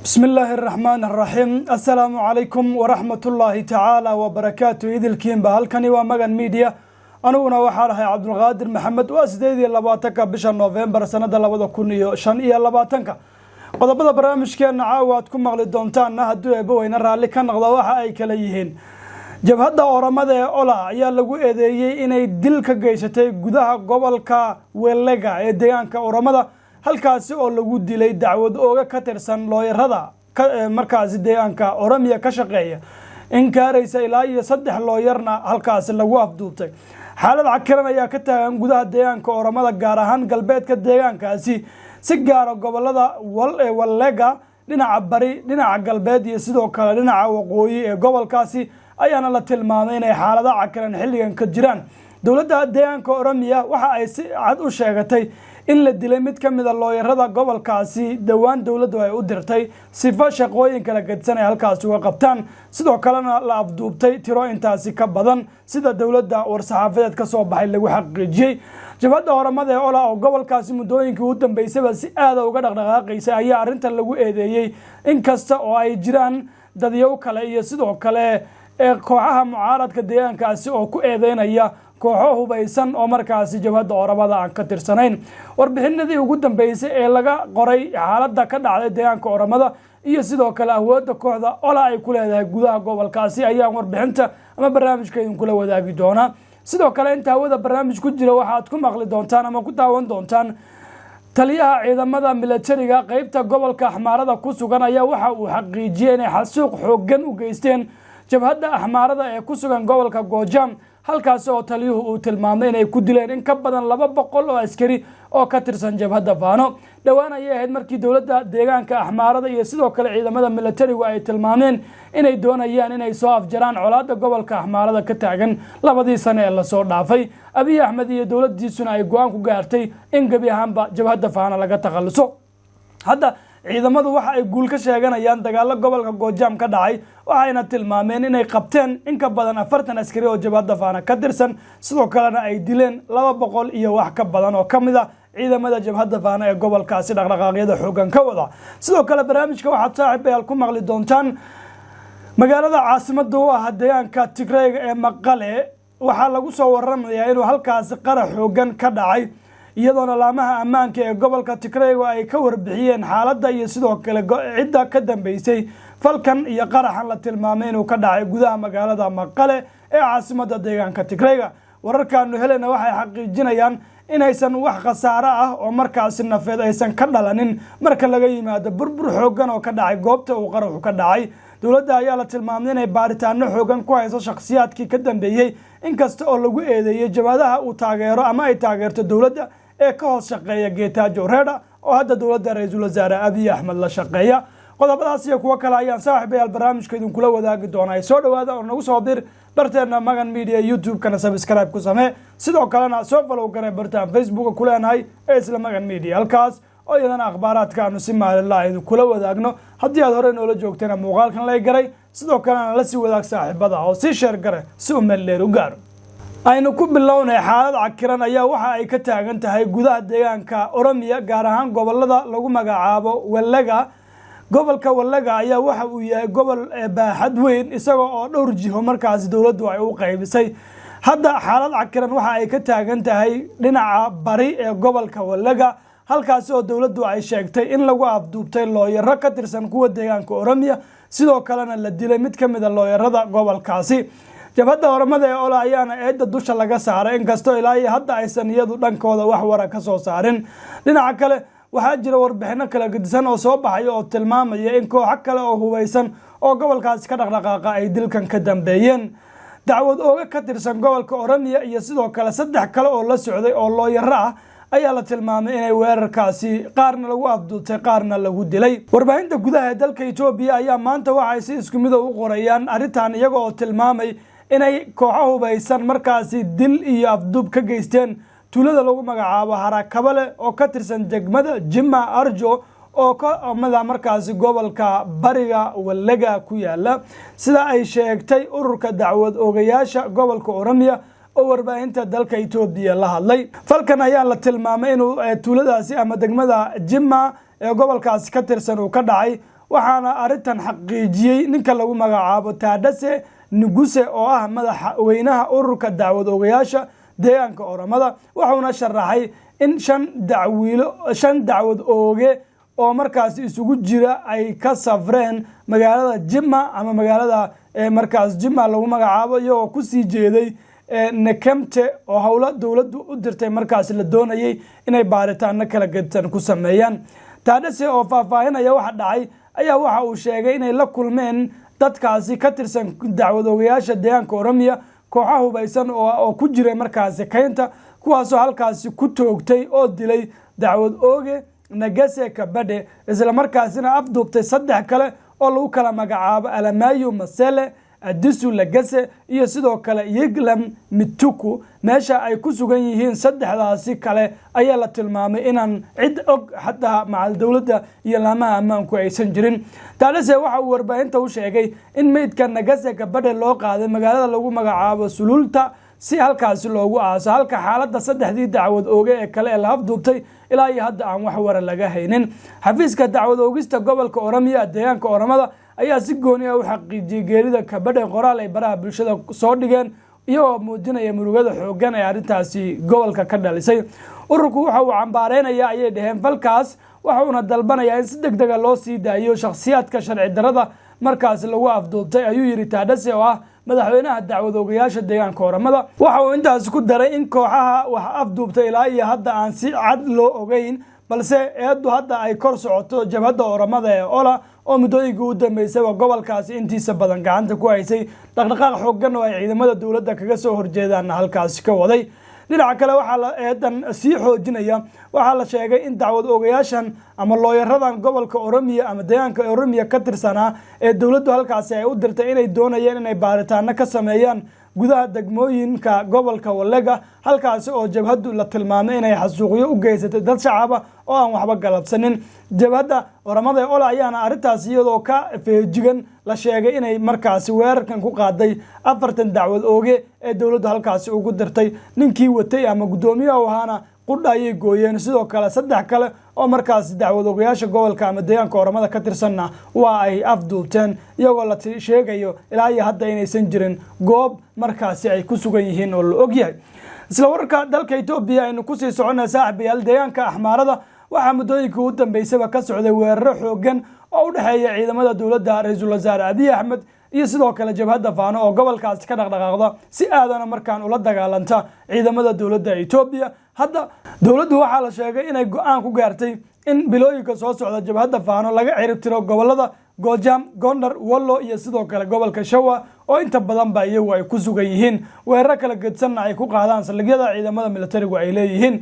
Bismi illaahi araxmaan araxiim. Assalaamu calaykum waraxmatullaahi tacaala wabarakaatu. Idilkiinba, halkani waa Magan Media, aniguna waxaan ahay Cabdulqaadir Maxamed. Waa 28-ka bisha Noofembar, sanada 2025-ka. Qodobada barnaamijkeena caawa aad ku maqli doontaanna, hadduu Eebba weyne raalli ka noqda, waxa ay kala yihiin: jabhadda Oramada ee OLA ayaa lagu eedeeyey inay dil ka geysatay gudaha gobolka Welega ee deegaanka Oramada, halkaasi oo lagu dilay dacwad ooga ka tirsan looyarada markaasi deegaanka Oromiya ka shaqeeya. In gaaraysa ilaa iyo saddex looyarna halkaasi lagu afduubtay. Xaalad cakiran ayaa ka taagan gudaha deegaanka Oramada, gaar ahaan galbeedka deegaankaasi, si gaara gobolada Wallega dhinaca bari, dhinaca galbeed iyo sidoo kale dhinaca waqooyi ee gobolkaasi ayaana la tilmaamay inay xaalado cakiran xilligan ka jiraan. Dowladda deegaanka Oromiya waxa ay si cad u sheegatay in la dilay mid ka mida looyarada gobolkaasi dhowaan dowladdu ay u dirtay sifo shaqooyin kala gedsan ay halkaasi uga qabtaan, sidoo kalena la afduubtay tiro intaasi ka badan, sida dowladda war-saxaafadeed ka soo baxay lagu xaqiijiyey. Jabhadda Oramada ee OLA oo gobolkaasi muddooyinkii u dambeysaba si aada uga dhaqdhaqaaqaysay ayaa arrintan lagu eedeeyey, inkasta oo ay jiraan dadyow kale iyo sidoo kale ee kooxaha mucaaradka deegaankaasi oo ku eedeynaya kooxo hubaysan oo markaasi jabhadda Oramada aan ka tirsanayn. Warbixinadii ugu dambeysay ee laga qoray xaaladda ka dhacday deegaanka Oramada iyo sidoo kale awoodda kooxda OLA ay ku leedahay gudaha gobolkaasi ayaan warbixinta ama barnaamijka idinkula wadaagi doonaa. Sidoo kale, inta hawada barnaamij ku jira, waxaad ku maqli doontaan ama ku daawan doontaan: taliyaha ciidamada milatariga qeybta gobolka Axmaarada ku sugan ayaa waxa uu xaqiijiyey inay xasuuq xooggan u geysteen jabhadda Axmaarada ee ku sugan gobolka Goojaam, halkaasi oo taliyuhu uu tilmaamay inay ku dileen in ka badan 200 oo askari oo ka tirsan jabhadda Faano. Dhowaan ayay ahayd markii dowladda deegaanka Axmaarada iyo sidoo kale ciidamada milatarigu ay tilmaameen inay doonayaan inay soo afjaraan colaadda gobolka Axmaarada ka taagan labadii sane ee lasoo dhaafay. Abiy Axmed iyo dowladdiisuna ay go'aan ku gaartay in gebi ahaanba jabhadda Faano laga takhaluso. Hadda ciidamadu waxa ay guul ka sheeganayaan dagaalo gobolka Goojaam ka dhacay, waxayna tilmaameen inay qabteen in ka badan 40 askari oo jabhadda Faana ka tirsan, sidoo kalena ay dileen 200 iyo wax ka badan oo ka mid a ciidamada jabhadda Faana ee gobolkaasi dhaqdhaqaaqyada xoogan ka wada. Sidoo kale, barnaamijka waxaad, saaxiibayaal, ku maqli doontaan: magaalada caasimada u ah deegaanka Tigreyga ee Maqale waxaa lagu soo waramayaa inuu halkaasi qarax xoogan ka dhacay, iyadoona laamaha ammaanka ee gobolka Tigreyga ay ka warbixiyeen xaaladda iyo sidoo kale cidda ka dambeysay falkan iyo qaraxan la tilmaamay inuu ka dhacay gudaha magaalada Maqale ee caasimada deegaanka Tigreyga. Wararkaanu helena waxay xaqiijinayaan inaysan wax khasaaro ah oo markaasi nafeed aysan ka dhalanin, marka laga yimaado burbur xoogan oo ka dhacay goobta uu qaraxu ka dhacay. Dowladda ayaa la tilmaamay inay baaritaano xoogan ku hayso shakhsiyaadkii ka dambeeyey, inkasta oo lagu eedeeyey jabhadaha uu taageero ama ay taageerto dowladda ee ka hoos shaqeeya Getajo Reda, oo hadda dowladda ra-iisul wasaare Abiy Axmed la shaqeeya. Qodobadaas iyo kuwo kale ayaan, saaxiibayaal, barnaamijka idinkula wadaagi doonaa. Soo dhawaada oo nagu soo dir barteena Magan Media, YouTube-kana subscribe ku samee, sidoo kalena soo follow garee bartaan Facebooka ku leenahay ee isla Magan Media, halkaas oo iyadana akhbaaraadka aanu si maalinlaha idinkula wadaagno. Haddii aad hore noola joogtayna, muuqaalkan lay garay, sidoo kalena la sii wadaag saaxiibada oo sii share gare si uu meel dheer u gaaro. Aynu ku bilownay. Xaalad cakiran ayaa waxa ay ka taagan tahay gudaha deegaanka Oromiya, gaar ahaan gobolada lagu magacaabo Wallaga. Gobolka Wallaga ayaa waxa uu yahay gobol baaxad weyn, isaga oo dhowr jiho markaasi dowladdu ay u qaybisay. Hadda xaalad cakiran waxa ay ka taagan tahay dhinaca bari ee gobolka Wallaga, halkaasi oo dowladdu ay sheegtay in lagu afduubtay looyaro ka tirsan kuwa deegaanka Oromiya, sidoo kalena la dilay mid ka mida looyarada gobolkaasi. Jabhadda Oramada ee OLA ayaana eedda dusha laga saaray, inkastoo ilaa iyo hadda aysan iyadu dhankooda wax wara ka soo saarin. Dhinaca kale, waxaa jira warbixino kala gedisan oo soo baxaya oo tilmaamaya in kooxo kale oo hubaysan oo gobolkaasi ka dhaqdhaqaaqa ay dilkan ka dambeeyeen. Dacwad ooga ka tirsan gobolka Oromiya iyo sidoo kale saddex kale oo la socday oo looyaro ah ayaa la tilmaamay inay weerarkaasi qaarna lagu afduubtay, qaarna lagu dilay. Warbaahinta gudaha ee dalka Etoobiya ayaa maanta waxay si isku mid u qorayaan arrintan, iyaga oo tilmaamay inay kooxo hubaysan markaasi dil iyo afduub ka geysteen tuulada lagu magacaabo Harakabale oo ka tirsan degmada Jima Arjo oo ka mida markaasi gobolka bariga Wallaga ku yaala, sida ay sheegtay ururka dacwad oogayaasha gobolka Oromiya oo warbaahinta dalka Etoobiya la hadlay. Falkan ayaa la tilmaamay inuu tuuladaasi ama degmada Jima ee gobolkaasi ka tirsan uu ka dhacay. Waxaana arrintan xaqiijiyey ninka lagu magacaabo Taadhase Nuguse, oo ah madaxweynaha ururka dacwad oogayaasha deegaanka Oromada. Wuxuuna sharaxay in shan dacwiilo, shan dacwad ooge oo markaas isugu jira ay ka safreen magaalada Jima ama magaalada markaas Jima lagu magacaabo, iyagoo kusii jeeday Nekemte oo howlo dowladdu u dirtay markaas la doonayay inay baaritaano kala gedsan ku sameeyaan. Taadhase oo faahfaahinaya waxa dhacay ayaa waxa uu sheegay inay la kulmeen dadkaasi ka tirsan dacwad oogayaasha deegaanka Oromiya kooxa hubaysan oo ku jiray markaasi kaynta, kuwaasoo halkaasi ku toogtay oo dilay dacwad ooge Nagase Kabadhe, isla markaasina afduubtay saddex kale oo lagu kala magacaabo Alamayo Masele, Adisu Lagase iyo sidoo kale Yiglam Mituku. Meesha ay ku sugan yihiin saddexdaasi kale ayaa la tilmaamay inaan cid og, xataa macal dowladda iyo laamaha ammaanku, aysan jirin. Taalese waxa uu warbaahinta u sheegay in meydka Nagase Kabadhe loo qaaday magaalada lagu magacaabo Suluulta si halkaasi loogu aaso, halka xaaladda saddexdii dacwad ooge ee kale ee la afduubtay ilaa iyo hadda aan wax wara laga haynin. Xafiiska dacwad oogista gobolka Oromiya, deegaanka Oromada, ayaa si gooni ah u xaqiijiyey geerida Kabadhe qoraal ay baraha bulshada soo dhigeen, iyagoo muujinaya murugada xooggan ee arrintaasi gobolka ka dhalisay. Ururku waxa uu cambaareynaya, ayay dhaheen, falkaas, waxa uuna dalbanayaa in si deg dega loo sii daayo shakhsiyaadka sharci darrada markaasi lagu afduubtay, ayuu yidhi Taadhase oo ah madaxweynaha dacwad oogayaasha deegaanka Oramada. Waxa uu intaasi ku daray in kooxaha wax afduubtay ilaa iyo hadda aan si cad loo ogeyn, balse eeddu hadda ay kor socoto jabhadda Oramada ee OLA, oo muddooyinkii u dambeysayba gobolkaasi intiisa badan gacanta ku haysay, dhaqdhaqaaq xooggan oo ay ciidamada dowladda kaga soo horjeedaanna halkaasi ka waday. Dhinaca kale, waxaa la eedan sii xoojinaya, waxaa la sheegay in dacwad oogayaashan ama looyaradan gobolka Oromiya ama deegaanka Oromiya ka tirsanaa ee dowladdu halkaasi ay u dirtay inay doonayeen inay baaritaano ka sameeyaan gudaha degmooyinka gobolka Walega, halkaasi oo jabhaddu la tilmaamay inay xasuuqyo u geysatay dad shacaba oo aan waxba galabsanin. Jabhadda Oramada ee OLA ayaana arrintaasi iyadoo ka feejigan la sheegay inay markaasi weerarkan ku qaaday 40 dacwad ooge ee dowladdu halkaasi ugu dirtay. Ninkii watay ama guddoomiyaha u ahaana qudha ayay gooyeen, sidoo kale saddex kale oo markaasi dacwad oogayaasha gobolka ama deegaanka Oramada ka tirsanna waa ay afduubteen, iyagoo la sheegayo ilaa iyo hadda inaysan jirin goob markaasi ay ku sugan yihiin oo la ogyahay. Isla wararka dalka Etoobiya aynu kusii soconnaa, saaxibayaal. Deegaanka Axmaarada waxaa muddooyinkii u dambeysaba ka socday weeraro xoogan oo u dhexeeya ciidamada dowladda ra-iisul wasaare Abiy Axmed iyo sidoo kale jabhadda Faano oo gobolkaasi ka dhaqdhaqaaqda, si aadana markaan ula dagaalanta ciidamada dowladda Etoobiya. Hadda dowladdu waxaa la sheegay inay go-aan ku gaartay in bilooyinka soo socda jabhadda Faano laga ciribtiro gobolada Gojaam, Gondar, Wallo iyo sidoo kale gobolka Shawa, oo inta badan ba iyagu ay ku sugan yihiin, weeraro kala gedsanna ay ku qaadaan saldhigyada ciidamada militarigu ay leeyihiin.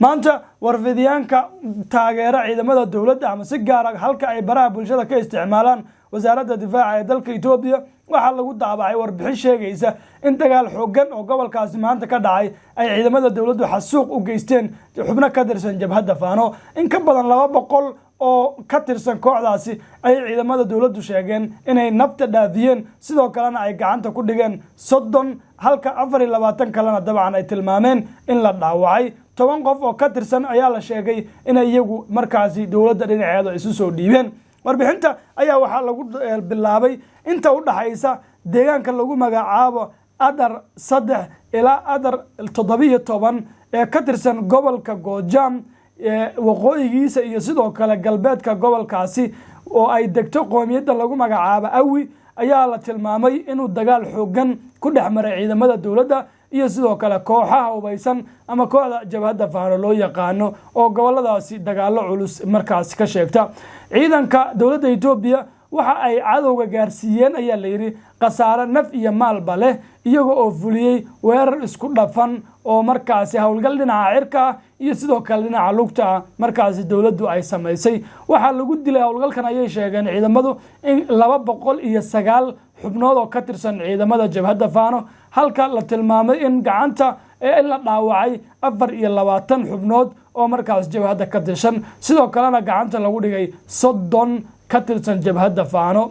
Maanta warfidyaanka taageera ciidamada dowladda ama si gaara halka ay baraha bulshada ka isticmaalaan wasaaradda difaaca ee dalka Etoobiya waxaa lagu daabacay warbixin sheegaysa in dagaal xoogan oo gobolkaasi maanta ka dhacay ay ciidamada dowladdu xasuuq u geysteen xubno ka tirsan jabhadda Faano. In ka badan 200 oo ka tirsan kooxdaasi ayay ciidamada dowladdu sheegeen inay nafta dhaafiyeen, sidoo kalena ay gacanta ku dhigeen 30, halka 24 kalena dabcan ay tilmaameen in la dhaawacay. 10 qof oo ka tirsan ayaa la sheegay inay iyagu markaasi dowladda dhinaceeda isu soo dhiibeen. Warbixinta ayaa waxaa lagu bilaabay inta u dhaxaysa deegaanka lagu magacaabo Adar 3 ilaa Adar 17 ee ka tirsan gobolka Goojaam waqooyigiisa iyo sidoo kale galbeedka gobolkaasi, oo ay degto qoomiyadda lagu magacaabo Awi, ayaa la tilmaamay inuu dagaal xoogan ku dhex maray ciidamada dowladda iyo sidoo kale kooxaha hubaysan ama kooxda jabhadda Faano loo yaqaano oo goboladaasi dagaalo culus markaasi ka sheegta. Ciidanka dowladda Etoobiya waxa ay cadowga gaarsiiyeen, ayaa la yidhi, khasaare naf iyo maalba leh, iyaga oo fuliyey weerar isku dhafan oo markaasi howlgal dhinaca cirka ah iyo sidoo kale dhinaca lugta ah markaasi dowladdu ay samaysay. Waxaa lagu dilay howlgalkan, ayay sheegeen ciidamadu, in 209 xubnood oo ka tirsan ciidamada jabhadda Faano, halka la tilmaamay in gacanta in la dhaawacay 24 xubnood oo markaas jabhadda ka tirsan, sidoo kalena gacanta lagu dhigay 30 ka tirsan jabhadda Faano.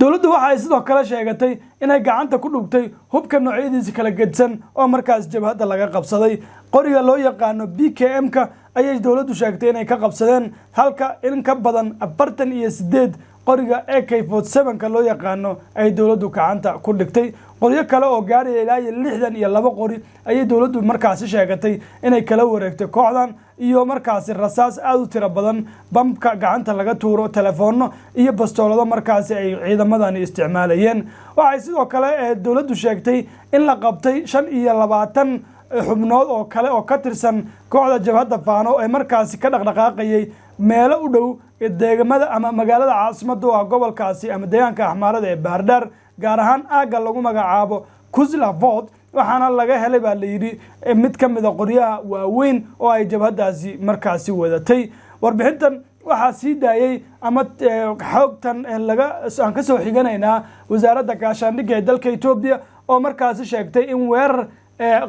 Dowladdu waxa ay sidoo kale sheegatay inay gacanta ku dhugtay hubka noocyadiisa kala gedsan oo markaas jabhadda laga qabsaday. Qoriga loo yaqaano BKM-ka ayay dowladdu sheegtay inay ka qabsadeen, halka in ka badan 48 qoriga AK-47-ka loo yaqaano ay dowladdu gacanta ku dhigtay. Qoryo kale oo gaaraya ilaa iyo 62 qori ayay dowladdu markaasi sheegatay inay kala wareegtay kooxdan, iyo markaasi rasaas aada u tiro badan, bamka gacanta laga tuuro, telefoonno iyo bastoolado markaasi ay ciidamadani isticmaalayeen. Waxay sidoo kale dowladdu sheegtay in la qabtay 25 xubnood oo kale oo ka tirsan kooxda Jabhadda Faano ee markaasi ka dhaqdhaqaaqayay meelo u dhow deegamada ama magaalada caasimadda u ah gobolkaasi ama deegaanka Axmaarada ee Baardhaar, gaar ahaan aagga lagu magacaabo Kuzla Fort. Waxaana laga helay, baa layidhi, mid ka mida qoryaha waaweyn oo ay jabhaddaasi markaasi wadatay. Warbixintan waxaa sii daayey ama xoogtan laga aan kasoo xiganaynaa Wasaaradda Gaashaandhigga ee dalka Etoobiya, oo markaasi sheegtay in weerar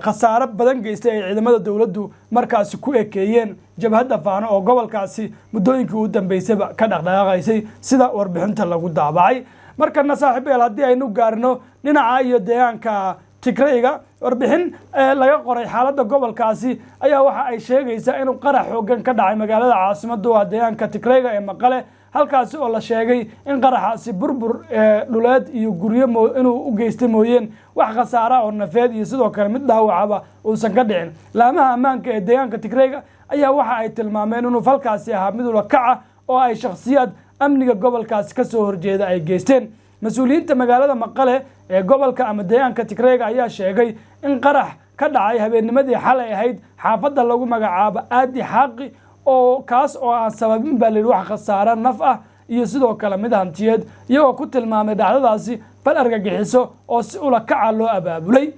khasaaro badan geystay ay ciidamada dowladdu markaasi ku ekeeyeen Jabhadda Faano oo gobolkaasi muddooyinkii u dambeysaba ka dhaqdhaqaaqaysay, sida warbixinta lagu daabacay. Markana, saaxiibayaal, haddii aynu gaarno dhinaca iyo deegaanka Tigrayga, warbixin laga qoray xaaladda gobolkaasi ayaa waxa ay sheegaysaa inuu qarax xoogan ka dhacay magaalada caasimadda u ah deegaanka Tigrayga ee Maqale, halkaasi oo la sheegay in qaraxaasi burbur dhuleed iyo guryo inuu u geystay mooyeen, wax khasaara oo nafeed iyo sidoo kale mid dhaawacaba uusan ka dhicin. Laamaha ammaanka ee deegaanka Tigrayga ayaa waxa ay tilmaameen inuu falkaasi ahaa mid ula kaca oo ay shakhsiyaad amniga gobolkaasi kasoo horjeeda ay geysteen. Mas-uuliyiinta magaalada Maqale ee gobolka ama deegaanka Tigrayga ayaa sheegay in qarax ka dhacay habeennimadii xalay ahayd xaafadda lagu magacaabo Aadi Xaaqi, oo kaas oo aan sababin, baa layidhi, wax khasaare naf ah iyo sidoo kale mid hantiyeed, iyagoo ku tilmaamay dhacdadaasi fal argagixiso oo si ula kaca loo abaabulay.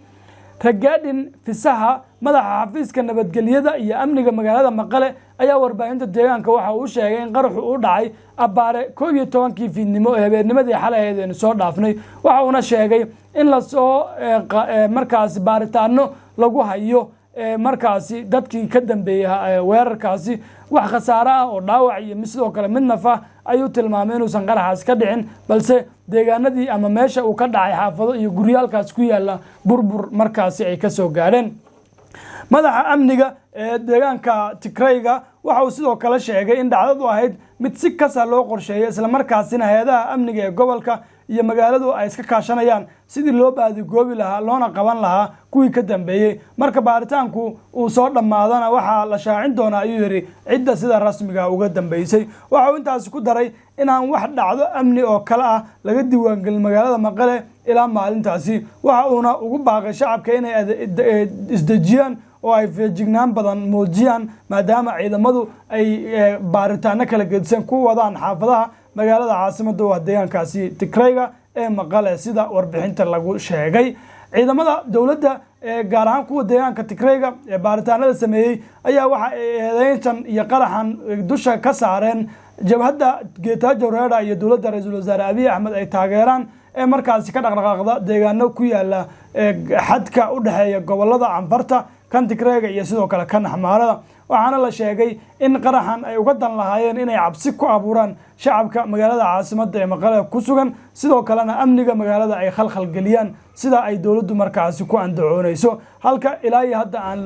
Ragaadhin Fisaha, madaxa xafiiska nabadgelyada iyo amniga magaalada Maqale, ayaa warbaahinta deegaanka waxa uu sheegay in qaraxu u dhacay abbaare 11-kii fiidnimo ee habeennimadii xalay ahayd aynu soo dhaafnay. Waxa uuna sheegay in lasoo markaasi baaritaano lagu hayo markaasi dadkii ka dambeeyey weerarkaasi. Wax khasaare ah oo dhaawac iyo sidoo kale mid naf ah ayuu tilmaamay inuusan qaraxaas ka dhicin, balse deegaanadii ama meesha uu ka dhacay xaafado iyo guryaalkaas ku yaala burbur markaasi ay kasoo gaadheen. Madaxa amniga ee deegaanka Tigrayga waxa uu sidoo kale sheegay in dhacdadu ahayd mid si kasa loo qorsheeyay, islamarkaasina hay-adaha amniga ee gobolka iyo magaaladu ay iska kaashanayaan sidii loo baadigoobi lahaa loona qaban lahaa kuwii ka dambeeyey. Marka baaritaanku uu soo dhammaadana waxaa la shaacin doonaa, ayuu yidhi, cidda sida rasmiga uga dambeysay. Waxa uu intaasi ku daray inaan wax dhacdo amni oo kale ah laga diiwaangelin magaalada Maqale ilaa maalintaasi. Waxa uuna ugu baaqay shacabka inay isdejiyaan oo ay feejignaan badan muujiyaan, maadaama ciidamadu ay baaritaano kala gedisan ku wadaan xaafadaha magaalada caasimada u ah deegaankaasi Tigrayga ee Maqale, sida warbixinta lagu sheegay. Ciidamada dowladda ee gaar ahaan kuwa deegaanka Tigrayga ee baaritaanada sameeyey ayaa waxa ay eedeyntan iyo qaraxan dusha ka saareen jabhadda Geetaajo Reedha iyo dowladda Ra-iisul Wasaare Abiy Axmed ay taageeraan ee markaasi ka dhaqdhaqaaqda deegaano ku yaala xadka u dhexeeya gobolada Canfarta, kan Tigreega iyo sidoo kale kan Axmaarada. Waxaana la sheegay in qaraxan ay uga dan lahaayeen inay cabsi ku abuuraan shacabka magaalada caasimadda ee Maqale ku sugan, sidoo kalena amniga magaalada ay khalkhal geliyaan, sida ay dowladdu markaasi ku andacoonayso, halka ilaa iyo hadda aan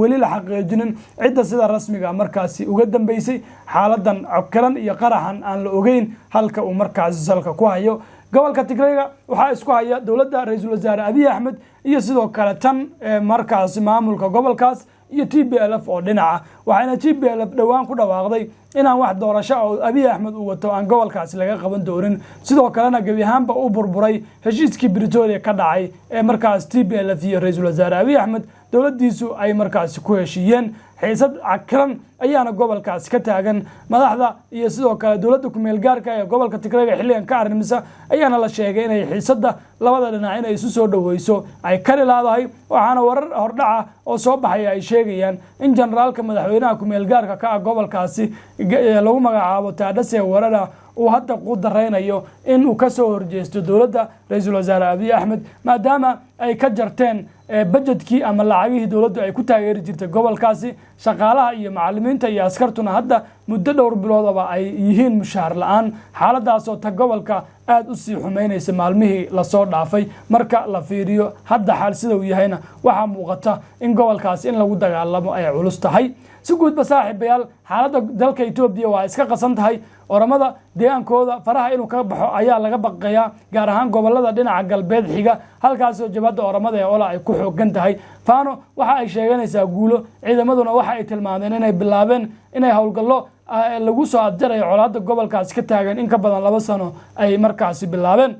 weli la xaqiijinin cidda sida rasmiga markaasi uga dambeysay xaaladan cokalan iyo qaraxan aan la ogeyn halka uu markaasi salka ku hayo. Gobolka Tigrayga waxaa isku haya dowladda Ra-iisul Wasaare Abiy Axmed iyo sidoo kale tan markaasi maamulka gobolkaas iyo TPLF oo dhinaca. Waxayna TPLF dhowaan ku dhawaaqday inaan wax doorasho oo Abiy Axmed uu wato aan gobolkaasi laga qaban doonin, sidoo kalena gebi ahaanba u burburay heshiiskii Pretoria ka dhacay ee markaas TPLF iyo Ra-iisul Wasaare Abiy Axmed dowladdiisu ay markaasi ku heshiiyeen. Xiisad cakiran ayaana gobolkaasi ka taagan. Madaxda iyo sidoo kale dowladda kumeel gaarka ee gobolka Tigrayga xilligan ka arrimisa ayaana la sheegay inay xiisadda labada dhinac inay isu soo dhoweyso ay kari laadahay. Waxaana warar hordhaca oo soo baxaya ay sheegayaan in generaalka madaxweynaha kumeel gaarka ka ah gobolkaasi lagu magacaabo Taadhase Warada uu hadda ku daraynayo in uu kasoo horjeesto dowladda Ra-iisul Wasaare Abiy Axmed, maadaama ay ka jarteen bajedkii ama lacagihii dowladdu ay ku taageeri jirtay gobolkaasi. Shaqaalaha iyo macalimiinta iyo askartuna hadda Muddo dhowr biloodaba ay yihiin mushaar la-aan, xaaladaasoo ta gobolka aada u sii xumaynaysa maalmihii lasoo dhaafay. Marka la fiiriyo hadda xaal sida uu yahayna, waxaa muuqata in gobolkaasi in lagu dagaalamo ay culus tahay. Si guudba, saaxiibayaal, xaaladda dalka Etoobiya waa iska qasan tahay. Oramada deegaankooda faraha inuu ka baxo ayaa laga baqayaa, gaar ahaan gobolada dhinaca galbeed xiga, halkaasoo jabhadda Oramada ee OLA ay ku xoogan tahay. Fano waxa ay sheeganaysaa guulo, ciidamaduna waxa ay tilmaameen inay bilaabeen inay howlgallo lagu soo afjarayo colaadda gobolkaasi ka taagan in ka badan 2 sano ay markaasi bilaabeen.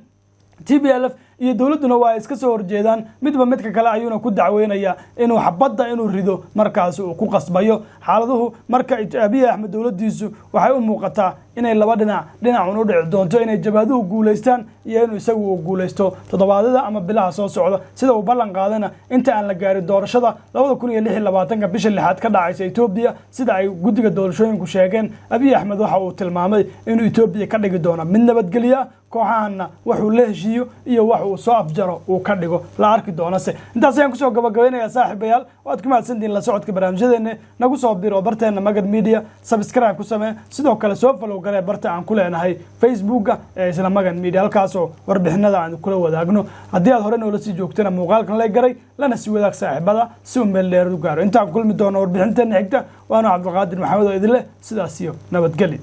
TPLF iyo dowladduna waa ay iska soo horjeedaan, midba midka kale ayuuna ku dacweynaya inuu xabadda inuu rido markaasi uu ku qasbayo. Xaaladuhu marka Abiy Axmed dowladdiisu waxay u muuqataa inay laba dhinac dhinacun u dhici doonto, inay jabhaduhu guulaystaan iyo inuu isagu uu guulaysto toddobaadada ama bilaha soo socda, sida uu ballan qaadana inta aan la gaarin doorashada 2026-ka bisha lixaad ka dhacaysa Etoobiya, sida ay guddiga doorashooyinku sheegeen. Abiy Axmed waxa uu tilmaamay inuu Etoobiya ka dhigi doono mid nabadgelya, kooxahana waxuu la heshiiyo iyo wax uu soo afjaro uu ka dhigo, la arki doonase. Intaas ayaan kusoo gabagabaynayaa, saaxiibayaal. Waad ku mahadsantihiin la socodka barnaamijyadeena. Nagu soo biro barteena Magan Media, subscribe ku samee, sidoo kale soo follow garee barta aan ku leenahay Facebooka ee isla Magan Media, halkaasoo warbixinada aan kula wadaagno. Haddii aad hore noola sii joogtana, muuqaalkan la garay lana sii wadaag saaxiibada si uu meel dheer u gaaro. Intaan kulmi doono warbixinteena xigta, waanu Cabdiqaadir Maxamed oo idinleh sidaas iyo nabadgeli.